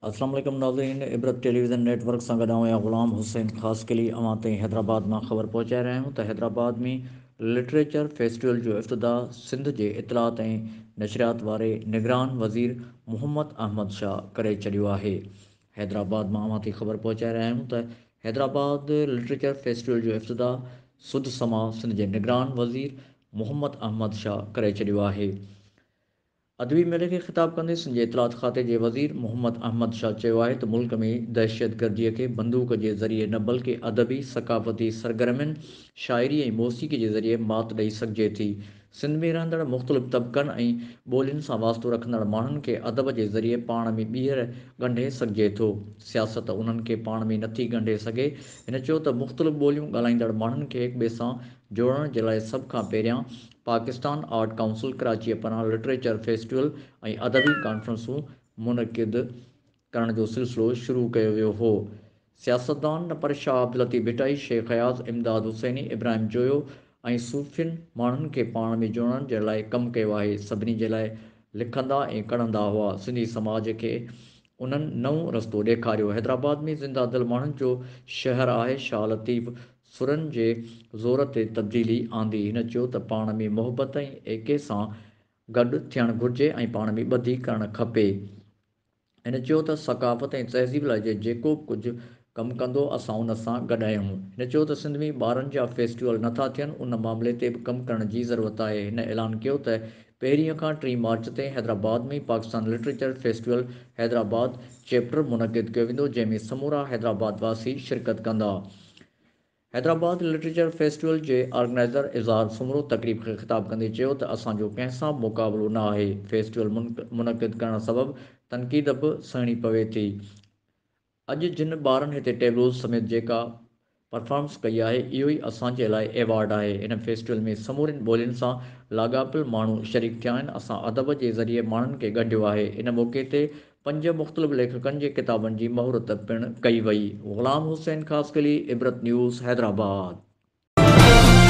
السلام عليڪم ناظرين عبرت ٽيليويزن نيٽ ورڪ سان گڏ آئون آهيان غلام حسين خاصخيلي اوهان تائين حيدرآباد مان خبر پهچائي رهيا آهيون ته حيدرآباد ۾ لٽريچر فيسٽيول جو افتتاح سنڌ جي اطلاعات ۽ نشريات واري نگران وزير محمد احمد شاهه ڪري ڇڏيو آهي حيدرآباد مان اوهان تائين خبر پهچائي رهيا آهيون ته حيدرآباد لٽريچر فيسٽيول جو افتتاح سڌ سماء سنڌ جي نگران وزير محمد احمد شاهه ڪري ڇڏيو آهي. ادبي ميلي کي خطاب ڪندي سنڌ جي اطلاعات کاتي جي وزير محمد احمد شاهه چيو آهي ته ملڪ ۾ دهشتگردي کي بندوق جي ذريعي نه بلڪه ادبي، ثقافتي سرگرمين، شاعري ۽ موسيقي جي ذريعي مات ڏئي سگهجي ٿي. سنڌ ۾ رهندڙ مختلف طبقن ۽ ٻولين سان واسطو رکندڙ ماڻهن کي ادب جي ذريعي پاڻ ۾ ٻيهر ڳنڍي سگهجي ٿو. سياست انهن کي پاڻ ۾ نٿي ڳنڍي سگهي. هن چيو ته مختلف ٻوليون ڳالهائيندڙ ماڻهن کي هڪٻئي سان جوڙڻ جي لاء سڀ کان پهريان پاڪستان آرٽ ڪائونسل ڪراچيء پاران لٽريچر فيسٽيول ۽ ادبي ڪانفرنسون منعقد ڪرڻ جو سلسلو شروع ڪيو ويو هو. سياستدان نه پر شاهه عبداللطيف ڀٽائي، شيخ اياز، امداد حسيني، ابراهيم جويو ۽ صوفين ماڻهن کي پاڻ ۾ جوڙڻ جي لاء ڪم ڪيو آهي. سڀني جي لاء لکندا ۽ ڪڙهندا هئا. سنڌي سماج کي انهن نئون رستو ڏيکاريو. حيدرآباد ۾ زنده دل ماڻهن جو شهر آهي. شاهه لطيف سرن جي زور تي تبديلي آندي. هن چيو ته پاڻ ۾ محبت ۽ ايڪي سان گڏ ٿيڻ گهرجي ۽ پاڻ ۾ ٻڌي ڪرڻ کپي. هن چيو ته ثقافت ۽ تهذيب لاء جيڪو به ڪجهه ڪم ڪندو اسان ان سان گڏ آهيون. هن چيو ته سنڌ ۾ ٻارن جا فيسٽيول نٿا ٿين ان معاملي تي به ڪم ڪرڻ جي ضرورت آهي. هن اعلان ڪيو ته پهرين کان ٽين مارچ تائين Hyderabad ۾ Pakistan literature festival Hyderabad chapter منعقد ڪيو ويندو جنهن ۾ سمورا حيدرآباد واسي شرڪت ڪندا. حيدرآباد لٽريچر فيسٽيول جي آرگنائيزر اظهار سومرو تقريب کي خطاب ڪندي چيو ته اسان جو ڪنهن سان به مقابلو نه آهي، فيسٽيول منعقد ڪرڻ سبب تنقيد به سهڻي پوي ٿي، اڄ جن ٻارن هتي ٽيبلوز سميت جيڪا پرفارمنس ڪئي آهي اهو ئي اسان جي لاء ايوارڊ آهي، هن فيسٽيول ۾ سمورين ٻولين سان لاڳاپيل ماڻهو شريڪ ٿيا آهن، اسان ادب جي ذريعي ماڻهن کي ڳنڍيو آهي، ان موقعي تي پنج مختلف ليکڪن جي ڪتابن جي مهورت پڻ ڪئي وئي. غلام حسين خاصخيلي، عبرت نيوز، حيدرآباد.